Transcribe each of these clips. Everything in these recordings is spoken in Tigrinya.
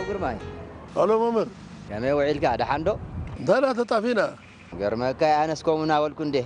ግርማይ፣ ኣሎ መምህር። ከመይ ውዒልካ? ደሓን ዶ? እንታይ ዳ ተጣፊና? ገርመካ፣ ኣነስ ከምኡ እናበልኩ እንዴ።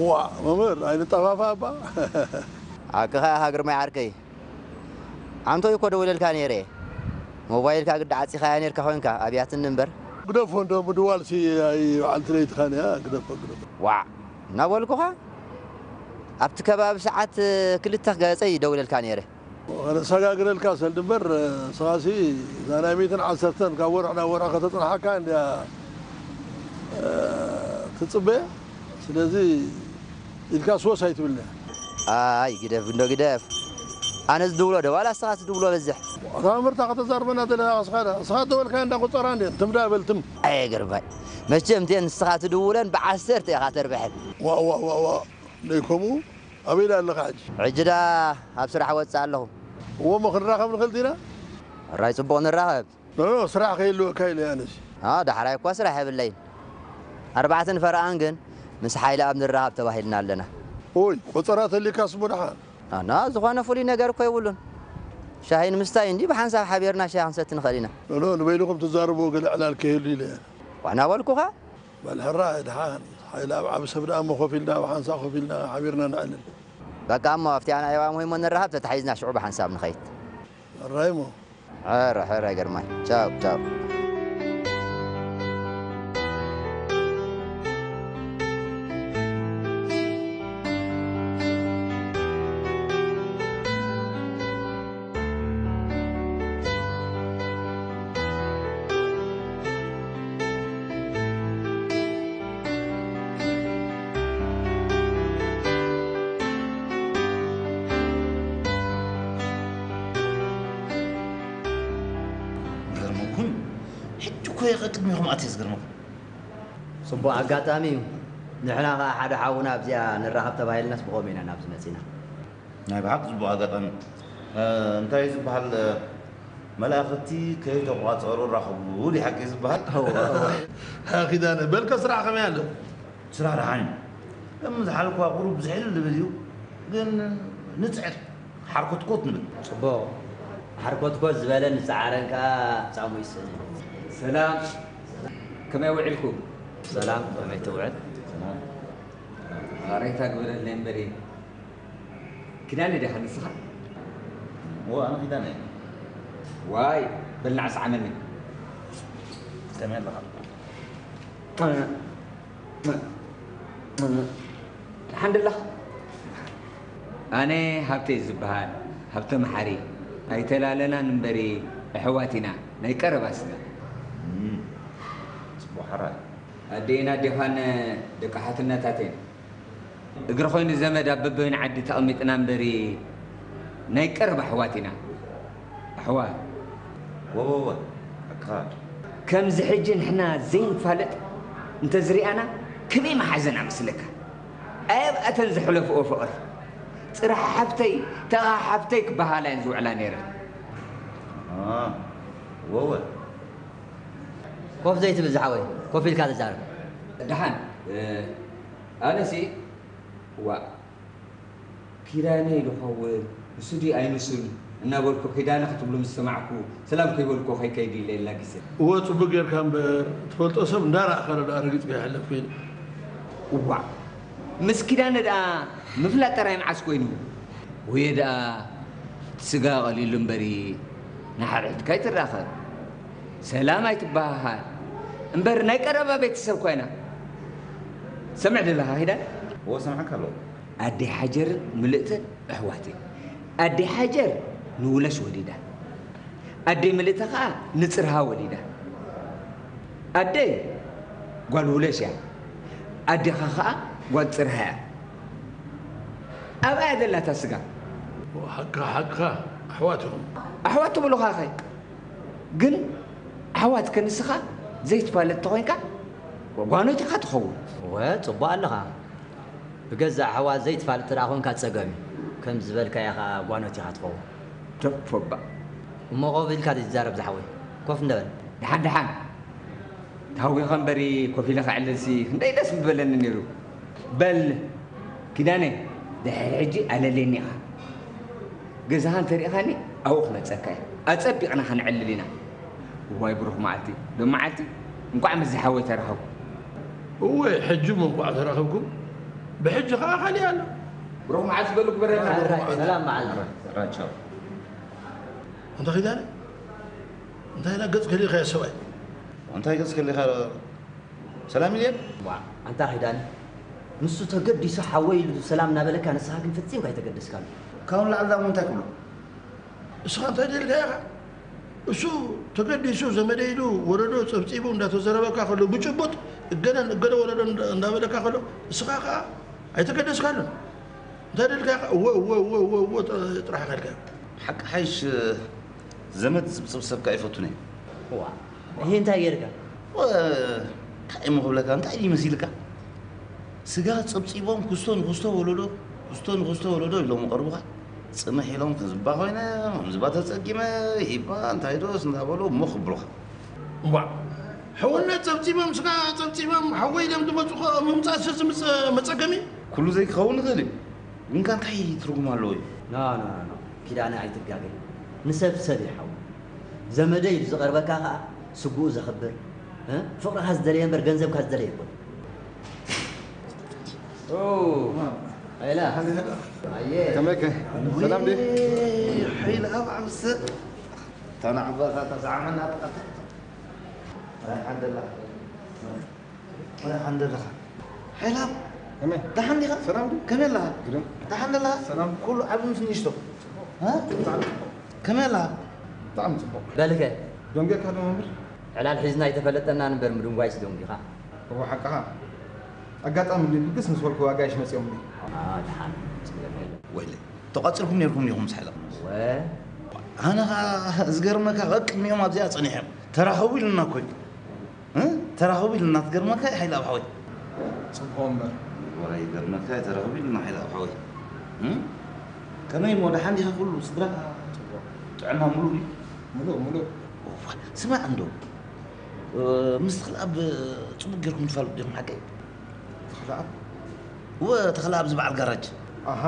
ዋ መምህር፣ ኣይንጠፋፋ እባ። ሓቅኻ ኢኻ ግርማይ ዓርከይ። ኣንቶይ እኮ ደዊለልካ ነይረ። ሞባይልካ ግዳ ዓጺኻያ ነይርካ ኮይንካ ኣብያትኒ እምበር። ግደፎ እንዶ፣ ምድዋልሲ ኣይ በዓልቲ ለይትኻን እያ። ግደፎ፣ ግደፎ። ዋዕ እናበልኩኻ ኣብቲ ከባቢ ሰዓት ክልተ ገጸይ ይደውለልካ ነይረ። ከነሰጋግረልካ ሰልዲ እምበር፣ ንስኻሲ እዛ ናይ ሚእትን ዓሰርተን ካብ ወርሒ ናብ ወርሒ ከተጽንሓካ እንድያ ትጽበ። ስለዚ ኢልካ ስወስ ኣይትብልና። ኣይ ግደፍ እንዶ ግደፍ። ኣነ ዝድውሎ ዶ ዋላ ንስኻ ትድውሎ በዝሕ? እታ መምህርታ ከተዛርበና ደለኻ እስኻ ዳ? እስኻ ደወልካ እንዳ ቁጸራ እንዴ? ትም ዳ በል ትም። ኣየ ግርማይ፣ መቸም እተን ንስኻ ትድውለን ብዓሰርተ ኢኻ ተርብሐን። ዋ ዋ ዋ ዋ፣ ደይ ከምኡ ኣበይ ዳ ኣለኻ ሕጂ? ሕጂ ዳ ኣብ ስራሕ ወጽእ ኣለኹ። እዎ እሞ ክንራኸብ ንኽእል ዲና? ሕራይ ጽቡቕ ንራኸብ። ኖ ኖ፣ ስራሕ ከይህልወካ ኢለ ኣነሲ። ኣ ዳሕራይ እኳ ስራሕ የብለይን። ኣርባዕተን ፈረቓን ግን ምስ ሓይለኣብ ንራኸብ ተባሂልና ኣለና። ኦይ፣ ቆጸራ ተሊካስ እሞ ደሓን። ኣና ዝኾነ ፍሉይ ነገር እኮ የብሉን። ሻሂ ንምስታይ እንዲ ብሓንሳብ ሓቢርና ሻሂ ክንሰቲ ንኽእል ኢና። ኖ ኖ፣ ንበይንኹም ትዛረብዎ ገለ ዕላል ከይህሉ ኢለ እየ። ዋና በልኩኻ። በል ሕራይ ደሓን፣ ሓይለኣብ ዓቢ ሰብ ደኣ እሞ ኮፍ ኢልና ብሓንሳብ ኮፍ ኢልና ሓቢርና ነዕልል። በቃ እሞ ኣብቲኣ ናይ ኣእዋም ሆይሞ ንራኸብ፣ ተታሒዝና ሽዑ ብሓንሳብ ንኸይድ። ሕራይ እሞ። ሕራይ ሕራይ ግርማይ። ቻው ቻው። ይገርመኩም፣ ሕጂ እኮ እየ ቅድሚኹም ኣትየ ዝገርመኩም። ጽቡቕ ኣጋጣሚ እዩ። ንሕና ኸኣ ሓደ ሓውና ኣብዚኣ ንራኸብ ተባሂልናስ ብኸምኡ ኢና ናብዚ መጺና። ናይ ብሓቂ ጽቡቕ ኣጋጣሚ። እ፣ እንታይ እዩ ዝበሃል፣ እ፣ መላእኽቲ ከይተቋጸሩ ራኸቡ ድዩ ሓቂ ዝበሃል? እወ፣ እወ። ኪዳነ፣ በልከ ስራሕ ከመይ ኣሎ? ስራሕ ደሓን እዩ። ከም ዝሓለፍኩዋ ቁሩብ ዝሕል ዝብል እዩ፣ ግን ንጽዕር፣ ሓርኮትኮት ንብል። ጽቡቕ። ሓርኮትኮት ዝበለን ዝጸዓረን ከኣ ጻሙ ይስእን እዩ። ሰላም፣ ከመይ ውዒልኩም? ሰላም፣ ከመይ ትውዕል? ሰላም። ዛሬታ ግበረለይ እምበሪ። ኪዳነ ዲኻ ንስኻ? እወ፣ ኣነ ኪዳነ እየ። ዋይ፣ በል ንዓ ስዓመኒ። ከመይ ኣለኻ? ደሓን ደለኻ? ኣነ ሃብተ እየ ዝበሃል፣ ሃብተ መሓሪ። ኣይተላለናን እምበሪ ኣሕዋት ኢና፣ ናይ ቀረባ ስጋ። እም፣ ጽቡቕ ሓራይ። ኣደይን ኣዴኻን ደቂ ሓትነታት እየን። እግሪ ኮይኑ ዘመድ ኣብ በበይኑ ዓዲ ተቐሚጥና እምበሪ ናይ ቀረባ ኣሕዋት ኢና። ኣሕዋት። ወወወ፣ ኣካ። ከምዚ ሕጂ ንሕና ዘይንፋለጥ እንተዝሪኣና ከመይ ምሓዘና መስለካ? ኣየብኣተን ዘሕለፍኦ ፍቕሪ። ጽራሕ ሓፍተይ፣ ተኻ ሓፍተይ ክበሃላ እየን ዝውዕላ ነይረን። ኣ፣ ወወ። ኮፍ ዘይትብል ዝሓወይ፣ ኮፍ ኢልካ ተዛረብ። ደሓን፣ እ፣ ኣነሲ፣ ዋእ፣ ኪዳነይ ዝኸውን ንሱ ድዩ ኣይንሱን እናበልኩ ኪዳነ ክትብሉ ምስ ሰማዕኩ ሰላም ከይበልኩ ከይከይድ ኢለ ኣላጊሰ። እወ ጽቡቅ ጌርካ እምበር ትፈልጦ ሰብ እንዳረኣኻሉ ደኣ ረጊጽካ ይሕለፍ ኮይኑ። እዋእ ምስ ኪዳነ ደኣ ምፍላጥ ጥራይ መዓስ ኮይኑ? ወየ ደኣ እቲ ስጋ ቀሊሉ እምበሪ ንሓድሕድካ ኣይትራኸብ ሰላም ኣይትበሃሃል እምበር ናይ ቀረባ ቤተሰብ እኳ ኢና። ሰምዕ ደለኻ ኪዳነ? እወ ሰምዓካ ኣለኹ። ኣደይ ሓጀርን ምልእተን ኣሕዋት እየን። ኣደይ ሓጀር ንውለሽ ወሊዳ፣ ኣደይ ምልእተ ኸኣ ንጽርሃ ወሊዳ። ኣደይ ጓል ውለሽ እያ፣ ኣዴኻ ኸኣ ጓል ጽርሃ እያ። ኣብኣ እያ ዘላ እታ ስጋ። ሓቅኻ፣ ሓቅኻ፣ ኣሕዋት ኢኹም። ኣሕዋት ትብሉኻኸ? ግን ኣሕዋት ከንስኻ ዘይትፋለጥ ተኾይንካ ጓኖት ኢኻ ትኸውን። ወ፣ ጽቡቕ ኣለኻ። ብገዛእ ኣሕዋት ዘይትፋልጥ እንተ ደኣ ኾንካ ጸገም እዩ። ከም ዝበልካዮ ኸኣ ጓኖት ኢኻ ትኸውን። ተፎባ። እሞ ኮፍ ኢልካ ዘይትዛረብ ዝሓወይ። ኮፍ እንደ በል። ደሓን ደሓን። ተሃዊኸ እምበሪ ኮፍ ኢለ ከዕልልሲ ክንደይ ደስ ምበለኒ ነይሩ። በል ኪዳነ፣ ድሕሪ ሕጂ ኣለልየኒ ኢኻ። ገዛኻ እንተ ርኢኻኒ ኣብኡ ክመጸካ እየ። ኣጸቢቕና ከነዕልል ኢና። እዋይ ብሩኽ መዓልቲ፣ ሎም መዓልቲ እንኳዕ ምስዚ ሓወይ ተራኸብኩ። እወ፣ ሕጂ እሞ እንኳዕ ተራኸብኩም። ብሕጂ ኸዓ ካሊእ ኣሎ። ብሩኽ መዓልቲ በሉ ግበረልና። ሰላም መዓልቲ። ራቻው። ኣንታ ኺዳነ፣ እንታይ ኢላ ገጽ ከሊኻዮ ሰብኣይ? እንታይ ገጽ ከሊኻ? ሰላም ኢልየን? ዋ፣ ኣንታ ኺዳነ፣ ንሱ ተገዲሱ ሓወይ ኢሉ ሰላም እናበለካ፣ ንስኻ ግን ፈጺምካ ኣይተገደስካሉ። ካብኡ ንላዕሊ ዳሞ እንታይ ክብሎ? እስኻ እንታይ ደልካ ኢኻ? እሱ ተገዲሱ ዘመደ ኢሉ ወለዶ ጸብጺቡ እንዳተዘረበካ ከሎ፣ ብጭቡጥ እገደን እገደ ወለዶ እንዳ-፣ እንዳበለካ ከሎ፣ እስኻ ከኣ ኣይተገደስካሉን። እንታይ ደልካ ኢኻ? እወ፣ እወ፣ እወ፣ እወ፣ እወ ጥራ-፣ ጥራሕ ኢኻ ኢልካዮ። ሓቂ ሓይሽ ዘመድ ዝጽብጽብ ሰብ ከኣ ኣይፈቱን እየ። ዋ፣ ይሄ እንታይ ጌርካ? ወ-፣ እንታይ እሞ ክብለካ፣ እንታይ ድዩ መሲልካ? ስጋ ጸብጺቦም፣ ክስቶ ንክስቶ ወለዶ፣ ክስቶ ንክስቶ ወለዶ ኢሎም ይቐርቡኻ። ጽምሕ ኢሎም፣ ከም ዝባ ኮይነ፣ ከም ዝባ ተጸጊመ፣ ይባ፣ እንታይ ዶስ እንዳበሉ እሞ ክብሉኻ። እዋእ፣ ሕውነት ጸብጺቦም፣ ስጋ ጸብጺቦም፣ ሓወይ ኢሎም ዝመጹ ኸ ምምጻእ ሰ ዝምጸ-፣ መጸገሚ? ኩሉ ዘይክኸውን ይኽእል እዩ። ግን ከ እንታይ ትርጉም ኣለዎ እዩ? ኖ፣ ኖ፣ ኖ፣ ኖ። ኪዳነ ኣይትጋገ። ንሰብ ሰብ እዩ ሓው። ዘመደይ ኢሉ ዝቐርበካ ኸኣ ስግኡ ዘኽብር፣ እ? ፍቕርኻ ዝደለየ እምበር ገንዘብካ ዝደለየ ኣይኮነን። ኦ፣ ኣይላ። ኣየ። ከመይከ? ሰላም ድዩ? ወይ፣ ሓይልኣብ ዓብሰ። እታ ንዓባኻ እታ ዝዓመና ጥቐት። ኣይ፣ ሓደላ። ኣይ፣ ሓንደለኻ። ሓይልኣብ። ከመይ? ደሓን ዲኻ? ሰላም ድዩ? ከመይ ኣለኻ? ግርም። ደሓን ኣለኻ? ሰላም። ኩሉ ዓቢ ምስ ንእሽቶ? እ? ብጣዕሚ ጽቡቕ። ከመይ ኣለኻ? ብጣዕሚ ጽቡቕ። በልከ? ደንጊኻ ዶ መምህር? ዕላል ሒዝና ኣይተፈለጠናን እምበር ምድንጓይስ ደንጊኻ። እወ፣ ሓቅኻ። ኣጋጣሚ እንድዩ ብግስ ምስ በልኩ ኣጋይሽ መጺኦምኒ። ኣ፣ ደሓን። ጸገም የለን። ወይለይ፣ ተቋጺርኩም ኔርኩም ዲኹም ምስ ሓይልኣብ? እወ። ኣነ ኸኣ ዝገርመካ፣ ቀቅድሚኦም ኣብዚኣ ጸኒሖም። ተራኸቡ ኢሉና እኮ እዩ። እ? ተራኸቡ ኢሉና፣ ትገርመካ እዩ ሓይልኣብ ሓወይ። ጽቡቕ እምበር። ወረ ይገርመካ እዩ፣ ተራኸቡ ኢሉና ሓይልኣብ ሓወይ። እ? ከመይ እሞ፣ ደሓን ዲኻ ኩሉ ስድራ? ጽቡቕ። ጥዕና ምሉእ ድዩ? ምሉእ፣ ምሉእ። እዋ፣ ስማዕ እንዶ፣ እ፣ ምስ ተኽለኣብ ጽቡቕ ጌርኩም ትፋለጡ ዲኹም ሓቀይ? ተኽለኣብ? እወ፣ ተኽለኣብ ዝበዓል ጋራጅ። ኣሃ፣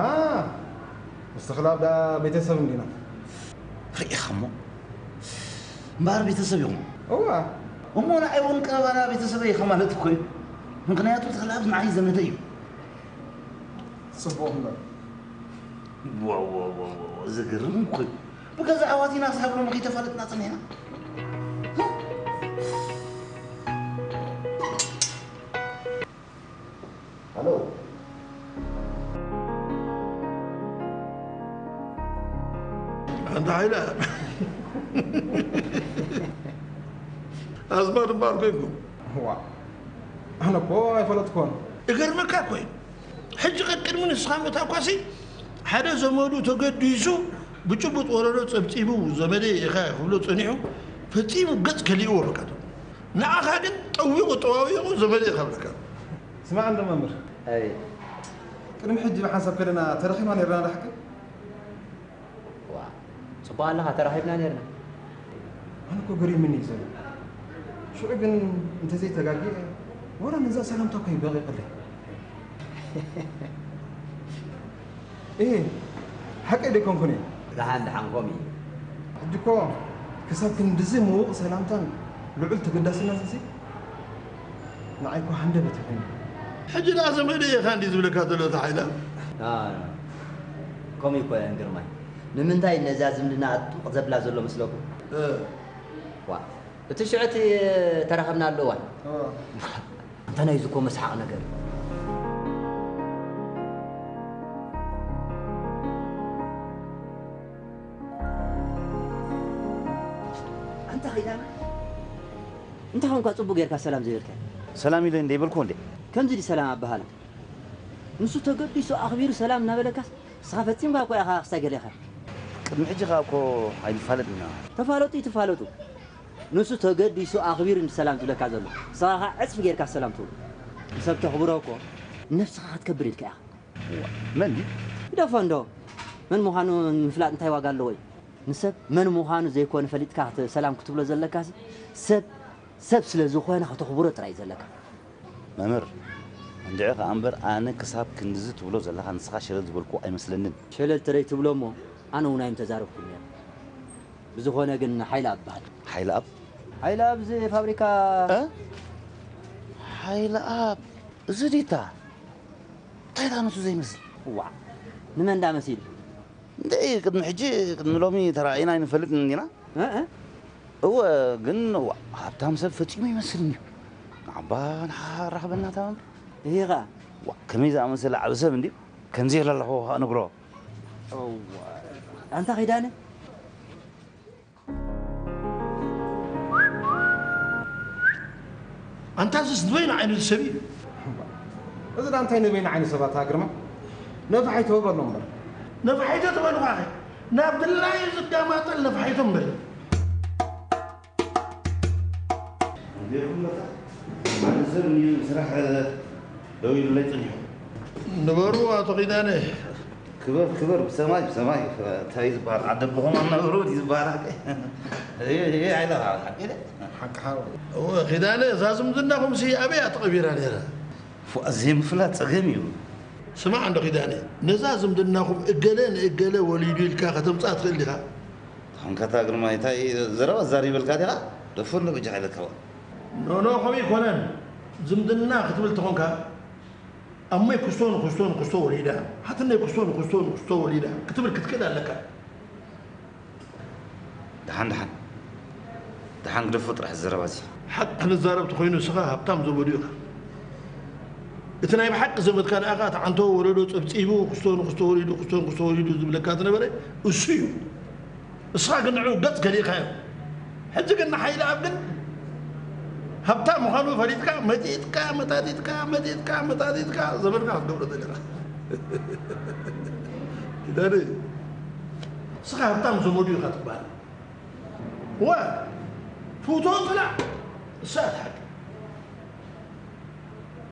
ምስ ተኽለኣብ ደኣ ቤተሰብ እንዲና። ርኢኻ እሞ። እምበኣር ቤተሰብ ኢኹም። እወ። እሞ ንዓይ እውን ቀረባና ቤተሰበይ ኢኻ ማለት እኮ እዩ። ምኽንያቱ ተኽለኣብ ንዓይ ዘመደይ እዩ። ጽቡቕ እምበር። ዋው፣ ዋው፣ ዋው፣ ዋው፣ ዘገርም እኮ እዩ። ብገዛ ኣሕዋቲና ክሳብ ሎሚ ከይተፋለጥና ጸኒሕና። ሃሎ። ኣንታ ሓይለ። ኣዝማድ እምበኣር ኮይንኩም። ዋ፣ ኣነ እኮ ኣይፈለጥኩዎን። እገርመካ እኮ እዩ። ሕጂ ቀቅድሚ ንስኻ ምእታውካሲ፣ ሓደ ዘመዱ ተገዲሱ፣ ብጭቡጥ ወረዶ ጸብጺቡ፣ ዘመደይ ኢኻ ክብሎ ጸኒሑ፣ ፈጺሙ ገጽ ከሊእዎ በቃ። ንዓኻ ግን ጠዊቑ ጠዋዊቑ ዘመደይ ኢኻ ብለካ። ስማዕ እንዶ መምህር። ኣቤት። ቅድሚ ሕጂ ብሓንሳብ ከለና ተራኺብና ነይርና ዶ ሓቂ? ዋ፣ ጽቡቕ ኣለኻ፣ ተራኺብና ነይርና። ኣነ እኮ ገሪሙኒ እዩ ዘሎ። ሽዑ ግን እንተዘይተጋግየ፣ ዋላ ነዛ ሰላምታ እኮ እዩ በቒቕለይ። እየ፣ ሓቀይ ደይኮንኩን እየ። ደሓን፣ ደሓን፣ ከምኡ እዩ። ሕጂ እኮ ክሳብ ክንድዚ ምዉቕ ሰላምታን ልዑል ተገዳስነትንሲ ንዓይ እኮ ሃንደበት እዩ ኮይኑ። ሕጂ ደኣ ዘመደይ ኢኻ እንዲ ዝብለካ ዘሎ እቲ ሓይላ? ና፣ ና። ከምኡ እኮ እየን ግርማይ። ንምንታይ ነዛ ዝምድና ኣጥብቕ ዘብላ ዘሎ መስለኩም? እ። ዋ፣ እቲ ሽዑ እቲ ተራኸብናሉ እዋን። እ። ኣንታ ናይዚ እኮ መስሓቕ ነገር። ኣንታ ኺዳነ፣ እንታይ ኾንካ ጽቡቕ ጌርካ ሰላም ዘይበልካ? ሰላም ኢለ እንደ ይበልኩ እንዴ? ከምዚ ድዩ ሰላም ኣበሃህላ? ንሱ ተገዲሱ ኣኽቢሩ ሰላም እናበለካስ፣ ንስኻ ፈጺምካ እኮ ኢኻ ክስታይ ገሊኻ። ቅድሚ ሕጂ ኸኣ እኮ ኣይንፋለጥን ኢና። ተፋለጡ ይትፋለጡ። ንሱ ተገዲሱ ኣኽቢሩ እንዲ ሰላም ዝብለካ ዘሎ። ንስኻ ኸኣ ዕጽፊ ጌርካ ሰላም ትብሎ። ንሰብ ተኽብሮ እኮ ንነብስኻ ክትከብር ኢልካ ኢኻ። እዋ፣ መን እዩ? ግደፎ እንዶ። መን ምዃኑ ንምፍላጥ እንታይ ዋጋ ኣለዎ እዩ? ንሰብ መን ምዃኑ ዘይኮነ ፈሊጥካ ክተ-፣ ሰላም ክትብሎ ዘለካሲ፣ ሰብ፣ ሰብ ስለ ዝኾነ ከተኽብሮ ጥራይ እዩ ዘለካ። መምህር፣ እንድዒ ኸኣ እምበር ኣነ ክሳብ ክንድዚ ትብሎ ዘለኻ ንስኻ ሸለል ዝበልኩ ኣይመስለንን። ሸለል ተደይ ትብሎ እሞ ኣነ እውን ኣይምተዛረብኩን ነይረ። ብዝኾነ ግን ሓይለኣብ እበሃል። ሓይለኣብ? ሓይለኣብ እዚ ፋብሪካ። ሓይለኣብ እዚ ዲታ እንታይ ዳ ነሱ ዘይመስል? ዋ፣ ንመን ዳ መሲሉ? እንደ ቅድሚ ሕጂ ቅድሚ ሎሚ ተራእይና ኣይንፈልጥን እንዲና። እወ፣ ግን ዋ፣ ሃብታም ሰብ ፈጺሙ ይመስል እንዲዩ። ንዓባ ንሓ ራኽበና ታም ይኻ ዋ፣ ከመይ ዝኣመሰለ ዓቢ ሰብ እንዲዩ። ከምዚ የለ ኣለኹ ንብሮ። ኣንታ ኺዳነ። ኣንታ እዚስ ንበይኑ ዓይኑ ዝሰብ እዩ። እዚ ዳ እንታይ ንበይኑ ዓይኑ ሰባት ግርማ? ነፋሒቶ በሎ እምበር። ነፋሒቶ ትበልኳ ኸ ናብ ድላዩ ዝጋማጠል ነፋሒቶ እምበር። ሰብ ስራሕ ደው ኢሉለይ ጸኒሑ። ንበሩ ኣቶ ኺዳነ። ክበር ክበር ብሰማይ ብሰማይ እንታይ ዝበሃል ዓደ ብኹም ኣናብሮ ድዩ ዝበሃል ሓቂ? ይሄ ይሄ ኣይለ ሓቂ ደ? ሓቂ ሓው። እወ ኺዳነ እዛ ዝምድናኹም ሲ ኣበይ እያ ተቐቢራ ነይራ? ፉኣ ዘይምፍላጥ ጸገም እዩ። ስማዕ እንዶ ኺዳነ ነዛ ዝምድናኹም እገለ ንእገለ ወሊዱ ኢልካ ከተምጽኣ ትኽእል ዲኻ? ተኾንካታ ግርማይ እንታይ ዘረባ ዛሪበልካ ዲኻ? ደፈኖ ብጃ ኢለካ። ኖኖ ከምኡ ይኮነን። ዝምድና ክትብል ተኾንካ ኣሞይ ክስቶ ንክስቶ ንክስቶ ወሊዳ፣ ሓትነይ ክስቶ ንክስቶ ንክስቶ ወሊዳ ክትብል ክትክእል ኣለካ። ደሓን ደሓን ደሓን ግደፎ ጥራሕ ዘረባ እዚ። ሓቂ ክንዛረብ ተኾይኑ ንስኻ ሃብታም ዘመዱ ኢኻ። እቲ ናይ ብሓቂ ዘመድካ ደኣ ከኣ እቲ ዓንቶ ወለዶ ጸብጺቡ ክስቶ ንክስቶ ወሊዱ ክስቶ ንክስቶ ወሊዱ ዝብለካ ዝነበረ እሱ እዩ። ንስኻ ግን ንዕኡ ገጽ ከሊእካዮ። ሕጂ ግን ንሓይለኣብ ግን ሃብታም ምዃኑ ፈሊጥካ መጢጥካ መጣጢጥካ መጢጥካ መጣጢጥካ ዘመድካ ክትገብሮ ዘለኻ። ኪዳነ ንስኻ ሃብታም ዘመዱ ኢኻ ትበሃል። ዋ ትውቶ ጽላእ እሳ እያ ትሓቂ።